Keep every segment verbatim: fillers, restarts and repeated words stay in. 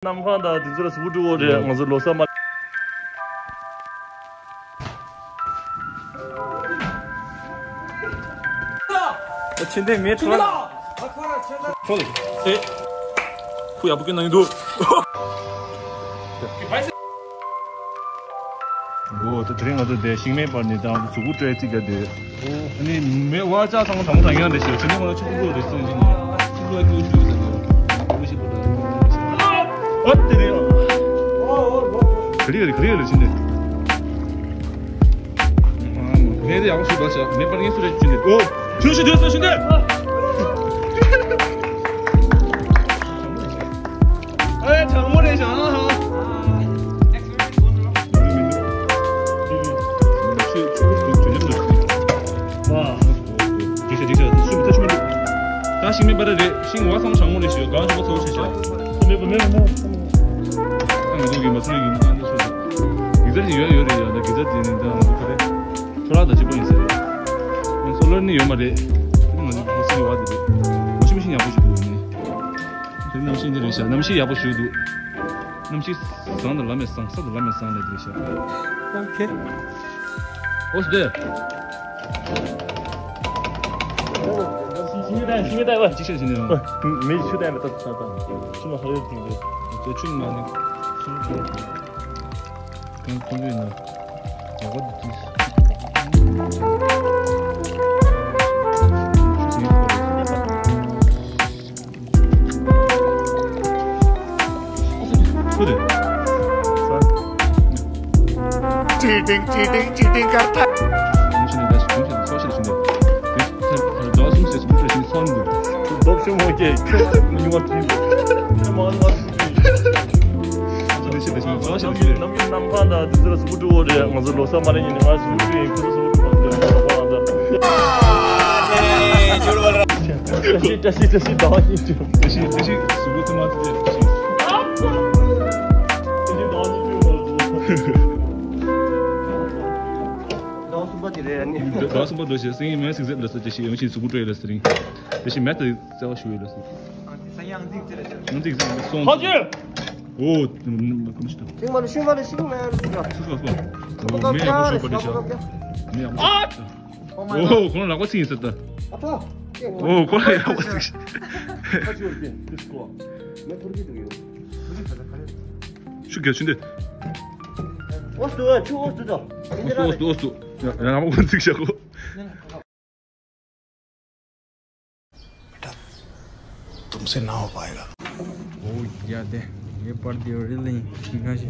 གནམ་གང་དང་དེ་ཚོ་ལ་གཟུགས་སྤྲོ་བོ་རེད། ང་ཚོ་ལོ་གསར་མ། ཨ། ཕྱིན་ཏེ་མེད་ཁྲོ་ལ། ཁྲོ་ལ། ཨེ། ཁུ་ཡག་པོ་སྐྱོན་གནང་གི་འདུག། འོ། ད་དེ་རིང་ང་ཚོ་དེ་ཤིང་མེ་སྤར་ནས་ད་གཟུགས་པོ་སྤྲོད་རྩིས་རྒྱག་དེ། ཨ་ནི་མེ་བ་ལྕགས་ཚང་མ་དྲང་མོ་དྲང་ཡག་རེད་ཤག། ཕྱི་ནས་ང་ལ་ཆུ་ཁུག་རེད་ཟེར་གྱིན་ནས་ཆུ་ཁུག་ལ་ཁྱེའུ་ཆུ་ཟེར་ནས་ཆུ་ཁུག་ལ་ཁྱེའུ་ཆུ་ཟེར་ནས། ཨ། དེ་རེད། ག་རེ་རེད། ག་རེ་རེད་ཕྱིན་ཏེ། མེ་དེ་ཡག་པོ་ཞིག་འབར་ཤག། མེ་སྤར་མཁན་སུ་རེད་ཕྱིན་ཏེ། ཨོ། ཆུ་ཤི་དུས་སུ་ཕྱིན་ཏེ། ཨེ། དྲང་མོ་རེད་ཤག། ཨ་ཧ། ད་ཤིང་མེ་སྤར་རེད། ཤིང་བ་ཚང་མ་དྲང་མོ་རེད་ཤག། གང་བྱུང་བ་ཚོ་ཆེ་ཤག། མེད་པ་མེད་པ་མེད་པ། ད་ང་ཚོ་གི་མ་སུ་རི་གི་ནང་དུ་སོ་སོ་གི་རྩ་ཞིག་ཡོད་ཡོད་རེད་ཡ། ད་གི་རྩ་དེ་ནི་ད་ང་ཚོ་ག་རེ་འཕྲོ་བརླག་དང་གཅིག་པ་ཡིན་ས་རེད། སོ་ལར་ནི་ཡོད་མ་རེད། ང་ཚོ་གི་ཧོ་སི་གི་བ་དེ་རེད། ཝ་ཤིང་མེ་ཤིན་ཡག་པོ་ཞིག་འདུག་ནི། དེ་གནམ་གཤིས་འདི་རེད་ཤག། གནམ་གཤིས་ཡག་པོ་ཞིག་འདུག། གནམ་གཤིས་བཟང་དང་ལམ་མེ་བཟང་། ས་དང་ལམ་མེ་བཟང་ལས་དེ་རེད་ཤག། ཨོ་ཁེ། ཨོ་སི་དེ། ཤིང་ཏའི་ཤིང་ཏའི་བ། ཅི་ཤེས་ཤིང་ཏའི་བ། མི་ཆུ་ཏའི་མི་ཏོག་ཏོག་ཏོག། ཆུ་མ་ཧ་ཡོད་ཅིང་དེ། ཆུ་མ་ནི་ཆུ་ཏའི། གང་ཁོང་ཚོས་ན་ཡག་པོ་འདུག། སུ་རེད། Cheating, cheating, cheating करता है। གོང་ཞིག་ནས་འདྲ་ཞིག་གོང་ཞིག་ཚོགས་ཞིག་ཞིག་ནས། དེ་ཟླ་གསུམ་ཟེར་སུ་འཕྲོད་ཞིག་ཚོགས་འདུག། ལྡོག་ཆེན་མོ་སྐྱེས། ཁྱོད་མི་ཉུང་བ་བྲིས་འདུག། ཁྱོད་མང་ང་ཚོ་ལས་བྱེད་ལས་བྱེད་ཚོགས་ཞིག་ནམ་རྒྱུན་ནམ་རྒྱུན་ནམ་གང་དང་དེ་ཚོ་ལ་གཟུགས་པོ་སྤྲོ་བོ་རེད། ང་ཚོ་ལོ་གསར་མ་རེད་ཉིན་ནས་ང་གཟུགས་པོ་སྤྲོ་ཡིན། ཁོ་ཚོ་གཟུགས་པོ་སྤྲོ་བ་ཟེར་ང་ཚོ་ཕོ་ང་ཚོ། བཀྲ་ཤིས་བཀྲ་ཤིས་བཀྲ་ཤིས་ཟླ་བ་གཉིས་བཅུ། བཀྲ་ཤིས་བཀྲ་ཤིས་གཟུགས་པོ་ཐུར་མ་ཐུར་བཀྲ་ཤིས། བཀྲ་ཤིས་ཟླ་བ་གཉིས་བཅུ། ཟླ་བ་གསུམ་པ་དེ་རེད་ཨ་ནི། ཟླ་བ་གསུམ་པ་འདུག་ཞེས་སེང་མེ་སིག་ཟེར་ལ་སོ་ཅེ་ཞེས་ཡོང་ཞིང་གཟུགས་པོ་སྤྲོ་ཡི་ལ་སེ་རིང་། བཀྲ་ཤིས་མེ་ཏི་བརྩེ་བ་ཞུ་ཡི་ལ་སེ། ཨང་ཏི་སང་ཡང་ཏིག་ཟེར་ལ་སེ། ཡང་ཏིག་ཟེར་ལ་སོང་། ཧ་ཅེ། ཨོ། ག་མི་ཤི་ད། ཤིང་མ་ལ་ཤིང་མ་ལ་ཤིང་མ་ལ་ཤིང་མ་ལ། སུ་སུ་སུ། ཨོ་མེ་ཡག་པོ་ཞུ་པ་དེ་ཤ། མེ་ཡག་པོ་ཞུ། ཨོ་ཁོང་ལག་པ་ཚིག་ཡིན་ཟེར་ད། ཨ་ཐོ། ཨོ་ཁོང་ལག་པ་ཚིག་ཤ། ཁ་ཆུ་ཡོད་ཀྱི་ཁྲིས་ཀོ། མེ་ཐུར་གི་འདུག་ཡོད། ཆུ་རྒྱ་ཆུ་འདི། ཨོ་སྟུ་ཆུ་ཨོ་སྟུ་དོ། ཨོ་སྟུ་ཨོ་སྟུ་ཨོ་སྟུ། ཡ་ཡ་ང་མ་ཁོང་ཚིག་ཤ་ཁོ། तुमसे ना हो पाएगा। ओ यार दे, ये पर दियो रियली। ना जी।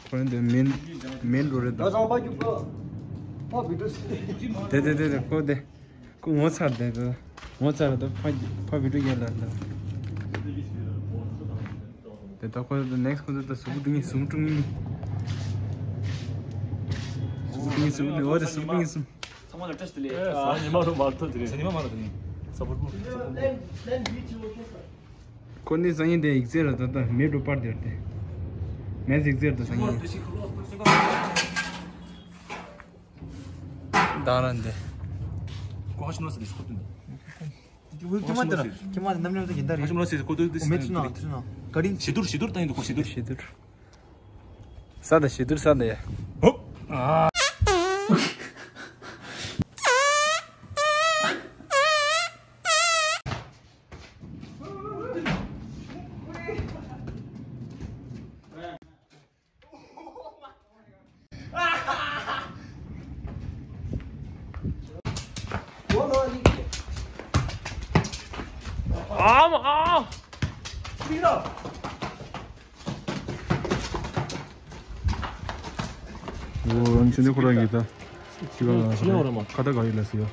पर दे मेन मेन रोड है। दे दे दे दे को दे। को वो छाड़ दे तो। वो छाड़ दो। पर पर वीडियो ये ला ला। དེ་ད་ཁོ་ད་ནེགསི་ཁོ་ཚོ་ད་གཟུགས་པོ་སྒྲུབ་མཁན་གཟུགས་སྒྲུབ་མཁན། གཟུགས་སྒྲུབ་མཁན་གཟུགས་སྒྲུབ་མཁན། འོ་དེ་གཟུགས་སྒྲུབ་མཁན་གསུམ། ཚང་མ་ལ་བཀྲ་ཤིས་བདེ་ལེགས། ཨེ་ཟ་ཉི་མ་རུ་མ་ཐོན་དེ་རེད། ཟ་ཉི་མ་མ་རུ་དེ་རེད། ས་ཕུར་ཕུར། ཁོ་ནི་སང་ཉིན་དེ་ཡིག་ཚད་ལ་ད་ལྟ་མེ་འགྲོ་པར་དེར་དེ། མེ་ཡིག་ཚད་ད་སང་ཉིན། ད་རང་དེ། ཁྱི་མ་དེ་ར། ཁྱི་མ་དེ་ནམ་ཉམས་དུ་ཡིན་ད་རེད། ཨ་ཅི་མ་ལ་སི་ཁོ་ཏུ་ཏུ་ཨོ་མེ་ཚུ་ན་ཚུ་ན། ག་རིང་ཞི་དུར་ཞི་དུར་ད་ཡིན་དུ་ཁོ་ཞི་དུར། ཞི་དུར། ས་ད་ཞི་དུར་ས་ད་ཡ། ཧོ། ཨ། ཁ་ད་ག་ཡིན་ལ་སི་ཡ།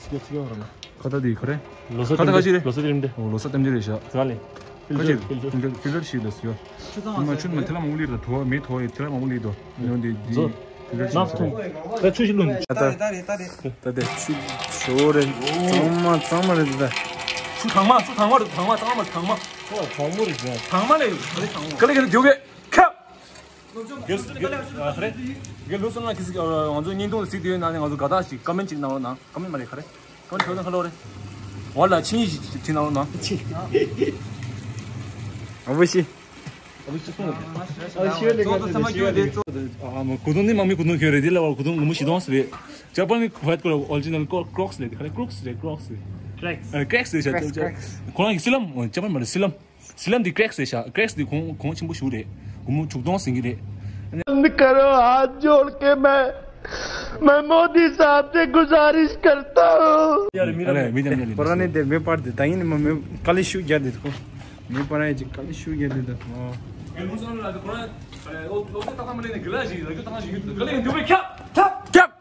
ཁ་ད་དེ་ག་རེ། ལོ་སར་ཁ་ད་ག་ཞིག་རེད། ལོ་སར་རྟེན་འབྲེལ་ལོ་སར་རྟེན་འབྲེལ། ཨོ་ལོ་སར་རྟེན་འབྲེལ་རེད་ཤག། ཟ་ལེ། ཕིལ་ཊར་ཕིལ་ཊར་ཕིལ་ཊར་ཞིག་རེད་ཟེར། ཆུ་ཚང་མ་ཆུ་མ་ཐེ་ལ་མ་འུ་ལི་ར་དོ་མེ་དོ་ཡི་ཐེ་ལ་མ་འུ་ལི་དོ་ཉོ་འདི་འདི་ཕིལ་ཊར་ཞིག་ནག་ཐུང་། ད་ཆུ་ཞིག་ལུང་། ད་ད་ད་ད་ད་ད་ཆུ་ཞོ་རེད། ཚང་མ་ཚང་མ་རེད་ད། ཆུ་དྭངས་མ་ཆུ་དྭངས་མ་རེད། དྭངས་མ་ཚང་མ་དྭངས་མ། ཨོ་དྭངས་མོ་རེད་ཟེར། དྭངས་མ་ལས་རེད་དྭངས་མ། ག་ལེ་ག་ལེ་རྒྱུག་གེ་ཁ། གེ་གེ་གེ་ལོ་སར་ཨ་ཧ་རེ། གེ་ལོ་སར་ང་གི་སི་ང་ཚོ་བརྙན་ཐུང་གཟིགས་དུས་ན་ནི་ང་ཚོ་དགའ་རྟགས་ཤིག་ཀ་མེན་ཅིག་གནང་རོགས་གནང་། ཀ་མེན་མ་རེད་ག་རེ། ཀ་མེན་ཁྱོད་ཚོ་ཧ་ལོ་རེད། འོ་ལ་ཆིངས་ཡིག་ཅིག་བྲིས་གནང་རོགས་གནང་། ཨ་བུ་ཤི། ཨ་མ་གོས་ཐུང་ནི་དམག་མིའི་གོས་ཐུང་ཁྱོད་རེད། འདི་ལ་བ་གོས་ཐུང་ངོ་མ་བཞི་སྟོང་ཟེར་རེད། ཇ་པན་ནི་ཝའིཊ་ཀོ་ལར་ཨོ་རི་ཇི་ནལ་ཀོ་ཀྲོག་སི་རེད། དེ་ག་རེ་ཀྲོག་སི་རེད། ཀྲོག་སི་རེད། ཀྲོག་སི་རེད། ཀྲེག་སི། ཨ་ཀྲེག་སི་རེད་ཤག་ཀྲེག་སི། ཁོ་རང་གི་སི་ལམ། ཇ་པན་མ་རེད། སི་ལམ། སི་ལམ་འདི་ཀྲེག་སི་རེད་ཤག་ཀྲེག་སི་འདི་གོང་གོང་ཆེན་པོ་ཞིག་རེད། སྒོར་མོ་དྲུག་སྟོང་ཟིན་གྱི་རེད། बंद करो, हाथ जोड़ के मैं मैं मोदी साहब से गुजारिश करता हूँ। ཡ་རེད། མི་རེད། མི་རེད། མི་རེད། ཁོ་རང་ནི་དེ་མེ་སྤར་དེ་ད་ཡིན་ནི་མ་མེ་དཀའ་ལས་ཤུགས་རྒྱག་དེ་ཁོ། མེ་སྤར་ཡ་ཅིག་དཀའ་ལས་ཤུགས་རྒྱག་དེ་ད། ཨོ། གལ་མུ་སང་ལ་ཁོ་རང་ཨོ་ཨོ་ཏ་ཏ་མ་ལེ་ནི་ག་ལ་ཞིག་ལ་རྒྱུ་ཏ་ཏ་ཞིག་ཡོད། ག་ལ་ཡིན་འདུག་པའི་ཁྱབ་ཁྱབ་ཁྱབ།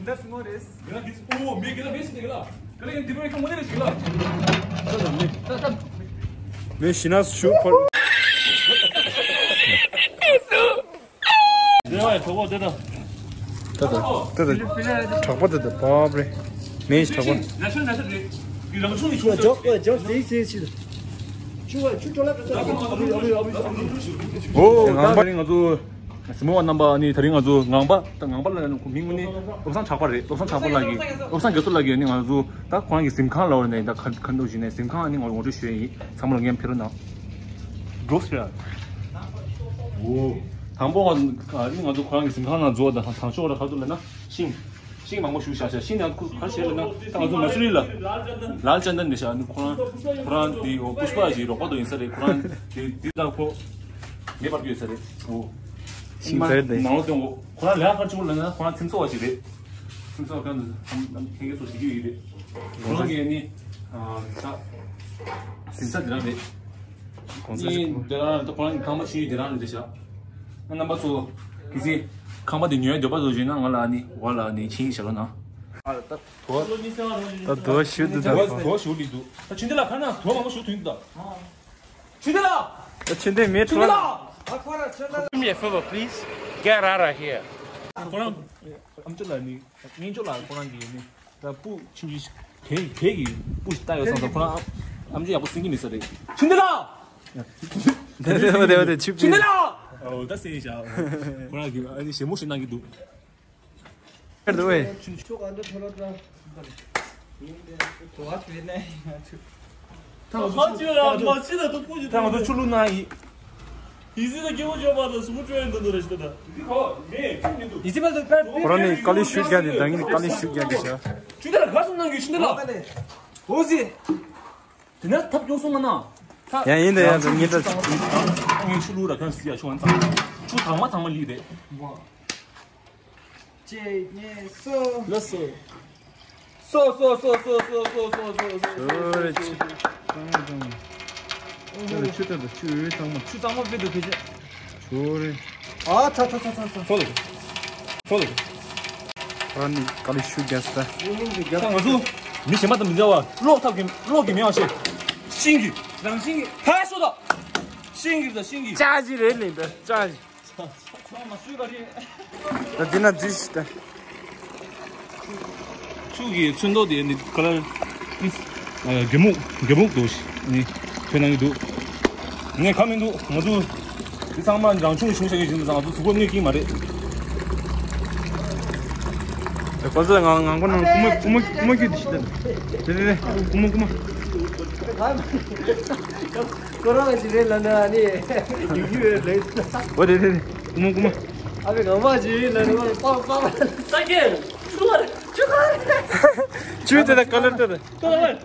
འདི་སྔོན་རེད། ག་ལ་འདི་ཨོ་མེ་ག་ལ་བེ་སི་དེ་ག་ལ་ག་ལ་ཡིན་འདུག་པའི་ཁྱབ་མོ་ནི་རེད་ཞིག་ལ། མེ་ཤི་ན་ཤུ་ཕོར། དེ་བ་གྲོགས་པོ་དེ་དང་། ད་ད་ད་ད་གྲགས་པ་ད་ད་བབ་རེད། མེ་ཤི་གྲགས་པ། ན་ཆུ་ན་ཆུ་རེད། ཡི་རང་ཆུང་ཡི་ཆུང་ཇོག་པ་ཇོག་སེ་སེ་ཆི། ཆུ་བ་ཆུ་ཊོ་ལ་ཀ་ས་ཨ་བི་ཨ་བི་ཨ་བི་ཨ་བི། ཨོ་ད་ད་རིང་ང་ཚོ་གཟིགས་མོ་བ་རྣམ་པ་ནི་ད་རིང་ང་ཚོ་ངང་པ་ད་ངང་པ་ལ་ནི་མིང་ནི་བློ་བཟང་གྲགས་པ་རེད། བློ་བཟང་གྲགས་པ་ལགས་ཀྱིས་བློ་བཟང་རྒྱ་མཚོ་ལགས་ཀྱིས་ནི་ང་ཚོ་ད་ཁོ་རང་གི་གཟིམ་ཁང་ལ་བར་ནས་ད་ཁ་ཁ་འདུག་བཞིན་ནས་གཟིམ་ཁང་ནི་ང་ངོ་སྤྲོད་ཞུ་ཡ་ཡིན། ཚང་མ་ལ་ངས་ཕེབས་རོགས་གནང་། འགྲོ་ཟེར་ཡ། ཨོ། དང་པོ་ནི་ང་ཚོ་ཁོ་རང་གི་གཟིམ་ཁང་ནང་འཛུལ་བ་དང་དང་ཤོག་ར་ཁ་ཐུག་ལ་ན་ཤིང་། ཤིང་མང་པོ་བཞུགས་བཞག་ཤག་ཤིང་ནང་ཁུ་ག་བྱས་ལ་ན་ད་ང་ཚོ་མ་སུ་རི་ལ་ལ་ལ་ཅན་དན་ནས་བཞག་ནི་ཁོ་རང་ཁོ་རང་དེ་ཨོ་པུཤ་པ་ཞིག་རོགས་པ་དོ་ཡིན་ས་རེད། ཁོ་རང་དེ་དེ་དང་ཁོ་མེ་འབར་གྱི་ཡོད་ས་རེད། ཨོ། ཤིང་ཚ་རེད་དེ། ནང་ལོ་སྟོན་གོ་ཁོ་རང་ལ་ཁར་ཆུ་ལ་ན་ཁོ་རང་ཁྱིམ་ཚང་བ་ཞིག་རེད། ཁྱིམ་ཚང་གང་དུ་ཁྱིམ་ཁྱིམ་ཚང་ཞིག་ཡོད་རེད། ཁོ་རང་གི་ནི་ད་གཟིམ་ས་དེ་རང་རེད། གོང་ས་ནི་ཞིག་དེ་རང་ད་ཁོ་རང་གི་ཁང་པ་ཆུང་ཆུང་དེ་རང་རེད་ཤག་ཨ་རྣམ་པ་ཚོ་གལ་སྲིད་ཁང་པ་དེ་ཉོ་ཡ་འདོད་པ་ཚོ་བྱུང་ན་ང་ལ་ནི་འོག་ལ་ནི་ཆིངས་བཞག་རོགས་གནང་། ད་དོ་ད་དོ་ཞུ་འདུག་ད་དོ་ཞུ་ལི་འདུག་ད་ཆུ་འདི་ལ་ཁ་ན་དོ་མང་པོ་ཞུ་དུས་འདུག་ད་ཆུ་འདི་ལ་ད་ཆུ་འདི་མེད་ཆུ་འདི་ལ། Do me a favor, please. Get out of here. ཁོ་རང་ཨམ་ཅོག་ལ་ནི་སྙན་ཅོག་ལ་ཁོ་རང་གི་ནི། ད་སྤུ་ཆུང་ཆུང་ཞིག་གས་གས་ཀྱི་སྤུ་ཞིག་བཏགས་ཡོད་སོང་ཙང་ཁོ་རང་ཨམ་ཅོག་ཡག་པོ་སེང་གི་མི་ས་རེད། ཆུ་འདི་ལ། འོ་དེ་འོ་དེ་འོ་དེ་ཆུ་འདི་ལ། འོ་ད་སེང་ཤག་ཁོ་རང་གི་ཨ་ནི་ཞེ་མོ་ཞིག་གནང་གི་འདུག་ཁྱེར་འདུག་ཨེ། ཆུ་ཆུ་ག་འདི་ཐོ་ལོ་ད། ད་ང་ཚོ་ཆུ་ལུག་ནང་ཡིན། ཡིན་ཟེར་ན་སྐྱེ་བོ་སྐྱོབ་པ་དང་གཟུགས་པོ་སྤྲོད་ཡོང་དུ་རེ་ཞིག་ད། ཡིན་ཟེར་ན་ཁོ་རང་ནི་དཀའ་ལས་ཤུགས་རྒྱག་ནས་ད་ངས་ནི་དཀའ་ལས་ཤུགས་རྒྱག་གི་ཤག་ཆུ་འདི་ལ་ག་སོང་གནང་གི་ཆུ་འདི་ལ། འོ་ཟེ། དེ་ནས་ཐབས་སྐྱོ་སོང་ང་ན། ཡང་ཡིན་ད་ཡང་ད་ངས་ད། ངས་ཆུ་ལུག་ར་གང་ཟེར་ཡ་ཆུ་ཨན་ཚང་། ཆུ་དྭངས་མ་ཚང་མ་ལི་རེད། གཅིག་གཉིས་གསུམ། ལགས་སོ། སོ་སོ་སོ་སོ། ཆུ་ད་ད་ཆུ་ཨོ་ཚང་མ། ཆུ་གཙང་མ་དཔེ་འདུག་ཁྱེད་ཆོ་རེ། ཨ་ཚ་ཚ་ཚ་ཚ་ཚ། ཚོ་ལ། ཚོ་ལ། ཁོ་རང་ནི་དཀའ་ལས་ཤུགས་རྒྱག་ས། ད་ང་ཚོ་མི་གཞན་པ་དང་མི་འདྲ་བ་གློག་ཐབས་ཀྱི་གློག་གི་མེད་པ་ཞིག་ཤིང་གི་རང་བཞིན་གྱི་ཧ་ཤོ་ད། ཤིང་གི་ད་ཤིང་གི་ལྕགས་ཀྱི་རེད་ལེ་ད་ལྕགས་ཀྱི། ད་འདི་ན་འཛུལ་ཞིག་ད། ཆུ་གི་ཚོན་མདོག་དེ་ནི་ཁ་ལར་ཨ་གད་མུག་གད་མུག་འདུག་ནི་ཐོན་གནང་གི་འདུག་ངས་ཁ་མི་འདུག་ང་ཚོ་འདི་ཚང་མ་རང་བྱུང་བྱུང་བྱ་གི་ཡིན་ཙང་ང་ཚོ་གཟུགས་པོ་གནོད་ཀྱི་མ་རེད། ཁོ་ཚོས་ང་ང་ཁོ་ནང་ཁུག་མ་ཁུག་མ་ཁུག་མ་ཁུག་དེ་ཞིག་ད། དེ་རེད་རེད། ཁུག་མ་ཁུག་མ། ཁོ་རང་ཞིག་རེད་ལ་ན་ནི་ཡིག་རྒྱུགས་རེད་ལེ། འོ་དེ་དེ་དེ་ཁུག་མ་ཁུག་མ། ཨ་བའི་ངང་པ་ཞིག་ལ་ནི་པག་པག་ས་ཀེ་ཆུ་ཁར་ཆུ་ཁར། ཆུ་དེ་དང་ཀ་ལར་དེ་དང་། ཀ་ལར་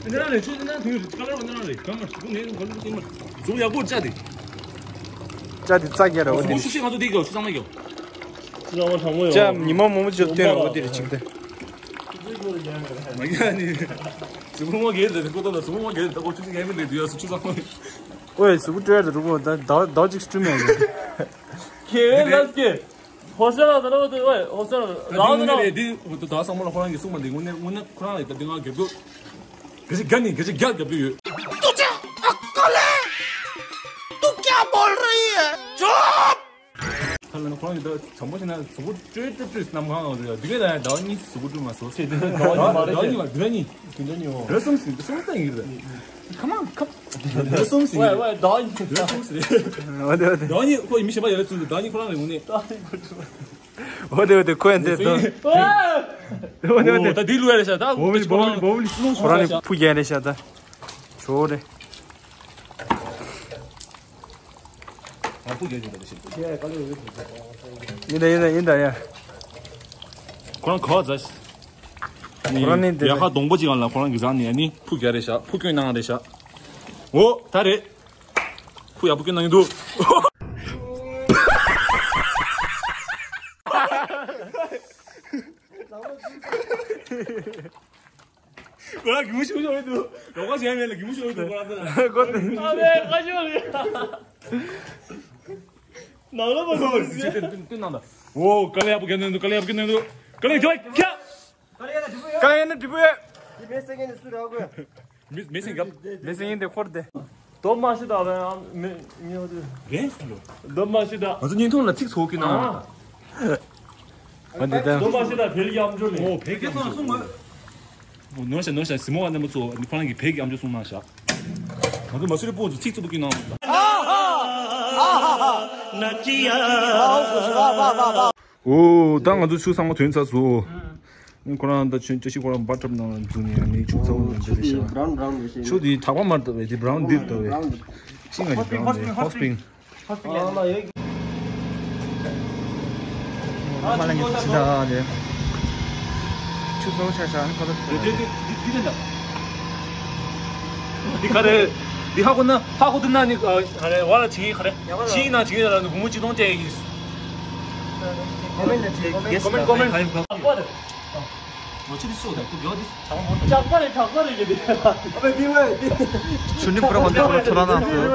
འདི་རང་རེད། ཆུ་དེ་ནང་དུ་ཀ་ལར་འདི་རང་རེད། གང་མ་ཟུག་ནས་གང་ལ་ཀེ་མ་ཟུག་ཡག་པོ་བཅའ་དེ། བཅའ་དེ་རྩ་རྒྱ་ར་འོ་དེ་ཟུག་ཤུགས་ཆེ་ང་ཚོ་དེ་གོ་ཆུ་ཚང་མ་གོ། ཆུ་ཚང་མ་གྲང་མོ་ཡོད། བཅའ་ཉི་མ་མོ་མོ་ཅོ་སྟོན་ར་འོ་དེ་རེད་ཅིག་དེ། མ་ག་ནི་ཟུག་མོ་གེ་དེ་ཀོ་ཏོ་ཟུག་མོ་གེ་དེ་ཀོ་ཆུ་ཚང་མ་ལེ་དུ་ཡ་སུ་ཆུ་ཚང་མ། ཨོའི་གཟུགས་པོ་སྤྲོད་ཡ་དང་རུ་པོ་ད་ཟླ་ཟླ་གཅིག་སྤྲུལ་མེད་ཀྱི། ཁྱེད་ལབ་ཀྱི། ཧོ་སེ་ར་ད་ར་བ་དེ་ཨོའི་ཧོ་སེ་ར་ར་ད་དེ་ད་དངོས་གནས་རེད་དེ་ད་ཚང་མ་ལ་ཁོ་རང་གི་གསུངས་པ་འདི་དངོས་གནས་དངོས་གནས་ཁོ་རང་ལ་ད་དེ་ང་རྒྱབ་རྒྱུ། ག་ཅི་དགའ་ནི་ག་ཅི་རྒྱག་རྒྱབ་རྒྱུ་ཡོད། तू क्या अक्ल है? तू क्या बोल रही है? चुप! ཁ་ལ་ན་ཁོ་རང་གི་ད་དྲང་པོ་བྱས་ན་གཟུགས་པོ་སྤྲོད་སྤྲོད་སྤྲོད་སྣམ་གང་ལ་རེད། འདི་ག་ད་ཟླ་བ་གཉིས་གཟུགས་པོ་སྤྲོད་མ་སོང་ཟེར། ཟླ་བ་གཉིས་མ་རེད། ཟླ་བ་གཉིས་མ་ཟླ་བ་གཉིས། དེ་འདྲ་ཉོ། ཟླ་གསུམ་ཟིན་ཟླ་གསུམ་ཟིན་ཡིན་རེད། ཁ་མང་ཁ། ཟླ་གསུམ་ཟིན་ཡིན་རེད། ཟླ་གསུམ་ཟིན་རེད། འོ་དེ་འོ་དེ། ཟླ་གཉིས་ཁོ་ཡིན་མི་ཤེས་པ་ཡོད་རེད་ཚུལ་ཟླ་གཉིས་ཁོ་རང་རེད་ངོ་ནས། འོ་དེ་འོ་དེ་ཁོ་ཡང་དེ་ཟླ། འོ་དེ་འོ་དེ། ད་དེ་ལུས་ཡ་རེད་ཤག་ད་བོ་བི་བོ་བི་བོ་བི་ལི་སུ་ལོང་ཁོ་རང་ནི་ཕུ་རྒྱལ་རེད་ཤག་ད། ཇོ་རེད། ང་ཕུ་རྒྱག་ཅིག་འདྲ་པོ་ཞིག་ཡིན་ད་ཡིན་ད་ཡིན་ད་ཡ། ཁོ་རང་ག་བ་ཛ། ཁོ་རང་ནི་ཡ་ཁ་སྡོང་པོ་ཅིག་གང་ལ་ཁོ་རང་གི་ཟ་ནི་ཨ་ནི་ཕུ་རྒྱག་རེད་ཤག་ཕུ་སྐྱོན་གནང་རེད་ཤག་འོ་ད་རེད། ཕུ་ཡག་པོ་སྐྱོན་གནང་གི་འདུག་ཁོ་རང་གི་མུ་ཤོག་ཤོག་ཡོད་འདུག་ལོགས་ཀ་བྱས་མེད་ལ་གི་མུ་ཤོག་ཡོད་འདུག་ཁོ་རང་ཚོ་ལ། ཁོ་ཚོ་ཨ་མའི་ཁ་ཤོག་རེད། ནང་ལ་མ་ཁོ་ཚོ་ཅི་ཏན་ཏན་ཏན་ནང་ད། འོ་དཀའ་ལས་ཡག་པོ་བརྒྱབ་ནས་འདུག་དཀའ་ལས་ཡག་པོ་བརྒྱབ་ནས་འདུག་དཀའ་ལས་ཁྱོད་ཁྱ། དཀའ་ལས་ཡག་ན་འགྲིག་པོ་ཡོད། དཀའ་ལས་ཡག་ན་འགྲིག་པོ་ཡོད། དེ་མེད་སེ་ངེད་ནས་སུ་རག་དགོས། མི་མི་སེང་རྒྱབ། མི་སེང་ཡིན་ཏེ་འཁོར་ཏེ། རྡོ་མ་ཤི་ད་ར་མི་མི་ཧོ་དེ། རེད་ལོ། རྡོ་མ་ཤི་ད། ང་ཚོ་བརྙན་ཐུང་ལ་ཚིག་ཚོགས་ཀྱི་ནང་། ཨ་འདི་ལྟར། རྡོ་མ་ཤི་ད་བེལ་གྱི་ཨམ་ཅོག་ལས། ཨོ་བེལ་གྱི་ཨམ་ཅོག་གསུང་གོ། ནོར་ཤ་ནོར་ཤ་སི་མོ་བ་རྣམ་པ་ཚོ་ཁོ་རང་གི་བེལ་གྱི་ཨམ་ཅོག་གསུང་གནང་ཤག་ང་ཚོ་མ་སུ་རི་སྤུན་ཚོ་ཚིག་ཚོགས་ཀྱི་ནང་། ཨོ་ད་ང་ཚོ་ཆུ་ཚང་མ་ཐོན་ཚར་སོང་། ཁོ་རང་ད་ཆུ་ཅི་ཞིག་ཁོ་རང་བ་ཁྲབ་ནང་འཛུལ་ནས་ནི་ཆུ་ཚ་བོ་འཛུལ་ནས་ཤག་ཆུ་དེ་བྷ་རའུན་བྷ་རའུན་རེད་ཤག་ཆུ་དེ་གྲགས་པ་མ་རེད་པས་དེ་བྷ་རའུན་འདིར་ལྟ་བས། ཤིང་ང་ཅི་བྷ་རའུན་རེད་ཧོ་སི་པིང་། ཧོ་སི་པིང་། ཨ་ལ་ཡོད། ཨ་ལ་ཡོད་ཅི་ད་རེད། ཆུ་ཚ་བོ་ཤག་ཤག་ནི་ཁ་ལ་ཐུག་རེད། དེ་དེ་དེ་དེ་དེ་འདྲ། འདི་ག་རེ། འདི་ཧ་གོ་ན་ཧ་གོ་ཐུབ་ན་ནི་ག་རེ་བ་ལ་ཆིག་ག་རེ་ཆིག་ན་ཆིག་ལ་ནི་སྒོར་མོ་ཆིག་སྟོང་སྤྲད་ཡིན། ཀོ་མེན་ཊི་ལ་ཆིག་ཀོ་མེན་ཊི་ཀོ་མེན་ཊི་ཀོ་མེན་ཊི། ཨ་པ་རེད། ང་ཆུ་དེ་སུ་དང་ཁུ་གེའོ་དེ་ཇག་པ་རེད་ཇག་པ་རེད་གི་དེ། ཨ་པ་དེ་བས་དེ། ཆུ་ནི་པུ་ར་མ་འདི་པུ་ར་ཚོ་ལ་ན་སོ།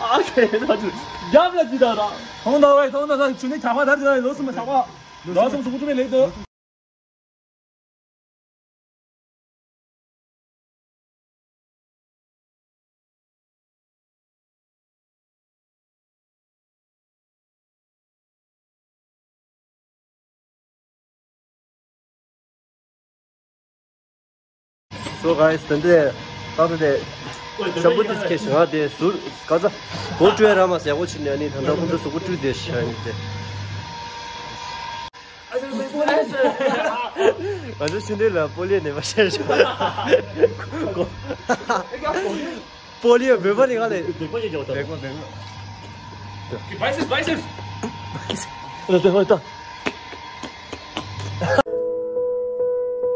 ཨ་ཁེ་ན་ཆུ་རྒྱབ་ལ་ཅི་ད་ར། ཐོང་ད་བས་ཐོང་ད་ད་ཆུ་ནི་ཇག་པ་ད་རེད་ལོ་སུ་མ་ཇག་པ། ལོ་སུ་མ་སུ་ཀུ་ཏུ་མེ་ལེ་དོ། So guys, ད་འདི་ད་ལྟ་དེ་ཤམ་པུ་དེ་སྐྱེས་ཤིང་ང་དེ་ཟུར་ག་ས་གོ་བཀྲུས་ར་མ་ཟེར་གོ་ཕྱིན་ནས་ནི་ད་ལྟ་ཁོང་ཚོ་གཟུགས་པོ་བཀྲུས་བསྡད་ཤག་ནི་དེ། ང་ཚོ་ཕྱི་འདྲེ་ལ་སྤོ་ལེ་ནས་མ་བཤད་ཤག་སྤོ་ལེ་བོད་པ་རིག་ག་ལས། བེག་པ་ཡོད་ཀྱང་བེག་པ་བེག་པ། Biceps, biceps.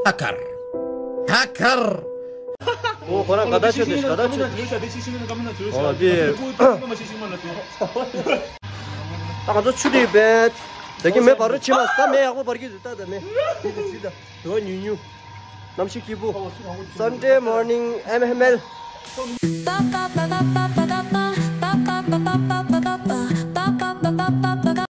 ཐ་ཀར། ཐ་ཀར། ཨོ་ཁོ་རང་ག་ད་ཆོད་དེ་ག་ད་ཆོད་དེ། ཨོ་དེ། ད་ང་ཚོ་ཆུ་དེ་བེད། ད་གི་མེ་བར་རུ་ཕྱིན་མ་ད་མེ་ཡག་པོ་བར་གི་ད་ད་མེ། སི་ད་སི་ད། དོ་ཉུ་ཉུ། གནམ་གཤིས་སྐྱིད་པོ། Sunday morning M M L.